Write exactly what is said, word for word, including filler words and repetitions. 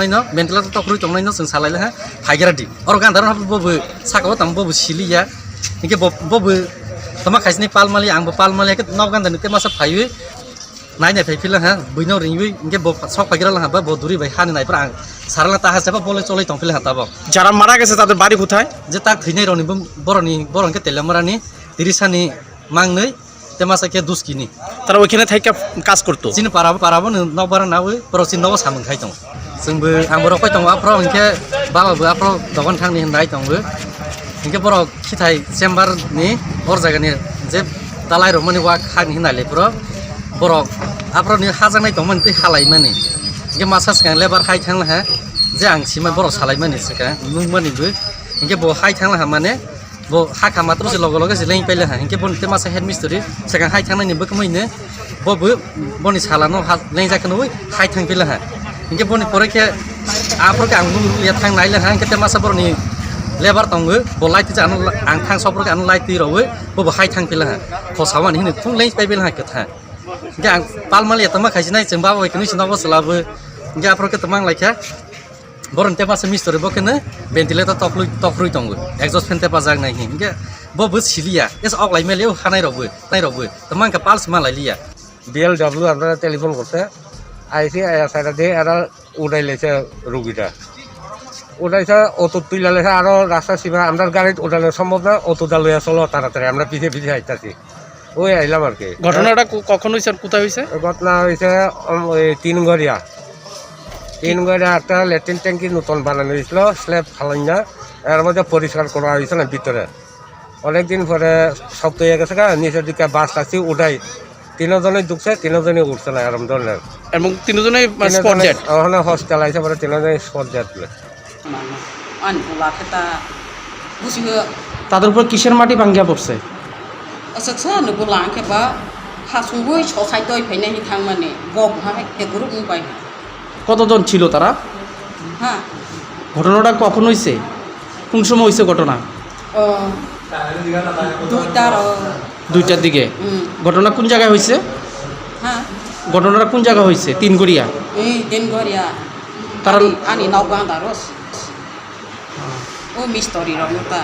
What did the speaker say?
No, ventilator tokrui tongnai no chwng salai laha, phaigra di. Oro gandar no bo bo saka o tamo bo bo sili ya. Hingke bo bo bo tama khaisni pal mali, ang bo pal mali, hingke nok gandar ni te masa phaiwi. Nai nai phai phila ha, buino ringwi, hingke bo sok phaigra laha ba bo duri bai hani nai pra ang. Sarala ta ha seba bole cholai tong phila ha tabo. যারা মারা গেছে তাদের বাড়ি কোথায়? Je tak thwinai roni bo boroni, boroni ke telemara ni, tirisani mangnwi, te masa ke duskini. তারা ওইখানে থেকে কাজ করতো? Chini para, para bo no nok bara nawi, poro chini nogo samung khai tong. Chwng bo, ang bo rok pai tongo, aphro hingke baba bo aphro dogan thangni hinai tongo. Hingke borok khithai chamber ni or jaga ni je dalai rok mani wak hak ni hinai le phro borok aphro ni hajaknai tongmani tei halai mani. Hingke masa swkang lebar hai thang laha je ang sima borok salai mani swkang nung mani bo. Hingke bo hai thang laha mane bo hakha matro se loge loge se leng paile ha. Hingke boni te masa head mistri swkang hai thang nani bwkmai ne bo bo boni sala no ha leng jak no hai thang pila ha. Hingke boni pore khe aphro ke ang nung ya thang nai le ha. Hingke te masa boroni lebar tongo bo light twi ano ang thang sopro ke ano light twi rogo bo bo hai thang pila ha. Khosawan hini thung leng pai pila ha ketha. Hingke ang pal mal ya tama khaisi nai chwng baba bai kunu si nogo sela bo. Hingke aphro ke tamang lai kha. Boroni tepa se mistori bo kene ventilator toklui tokrui tongo. Exhaust fan tepa jak nai hin. Hingke bo bo siliya. Es ok lai mele o hanai rok bo, nai rok bo. Tamang ka pulse ma lai liya. BLW আমরা টেলিফোন করছে, আইসি আয়া সাইডে দিয়ে এরা উঠাই লেছে রুগীটা। উঠাইছে, অটো তুলে লেছে, আরো রাস্তা সীমা আমরা গাড়িত উঠানো সম্ভব না, অটো দা লইয়া চলো তাড়াতাড়ি, আমরা পিছে পিছে আইতাছি। ওই আইলাম আর কি। ঘটনাটা কো-, কখন হয়েছে আর কোথায় হয়েছে? ঘটনা হয়েছে, উম, ওই তিনগড়িয়া। তিনগড়িয়া একটা ল্যাট্রিন ট্যাঙ্কি নতুন বানানো হয়েছিল, স্ল্যাব ফালাইন না, এর মধ্যে পরিষ্কার করা হয়েছে না ভিতরে। অনেকদিন পরে শক্ত হয়ে গেছে গা, নিচের দিকে বাস টাসি উঠাই, তিনজনই ঢুকছে, তিনজনই উঠছে না, এরকম ধরনের। এবং তিনজনই, মানে, স্পট তিনজনই ডেড? ওখানে হসপিটাল আইসে পরে তিনজনই spot dead. Ani bula khe ta bujigo. তাদের উপর কিসের মাটি ভাঙ্গিয়া পড়ছে? Aswk sa ni bula ang khe ba hasung bui sosai toi phainai hi thangmani bo buha hai te group ni bai. কতজন ছিল তারা? Ha. ঘটনাটা কখন হয়েছে? কোন সময় হয়েছে ঘটনা? O, দুইটার, o. দুইটার দিকে? Hmm. ঘটনা কোন জায়গায় হয়েছে? Ha. ঘটনাটা কোন জায়গায় হয়েছে? তিনগড়িয়া? Ei, Dengoriya. তারা Ani, ani nok ganda ros. O mistori rok no ta.